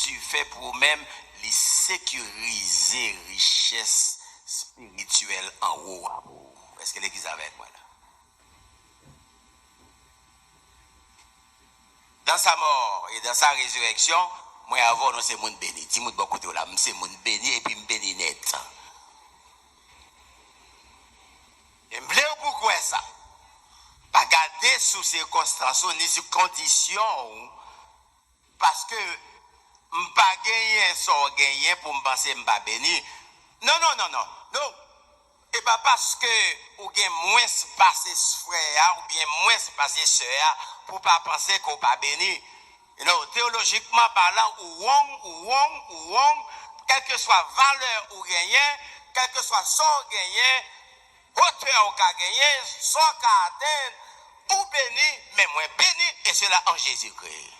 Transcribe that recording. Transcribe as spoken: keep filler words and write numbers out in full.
Jezi fè pou ou menm, li sekirize richès espirityèl anwo a pou ou. Èske legliz avèk mwen la? Dans sa mort et dans sa résurrection, mwen avè w, nou se moun beni. Di moun bò kote w la, m se moun beni epi m beni nèt. E m vle w pou kwè sa. Pa gade sou sikonstans ou ni sou kondisyon ou, paske m pa genyen sa w genyen pou m panse m pa beni. Non, non, non, non, non. E pa paske ou gen mwens pase frè a oubyen mwens pase sè a pou w pa panse ke w pa beni. You know, teyolojikman palan, ou wrong, ou wrong, ou wrong, kèlkeswa valè ou genyen, kèlkeswa sa w genyen, wotè ou ka genyen, sa w ka atenn, ou beni, men mwen beni, e sela an Jezikri.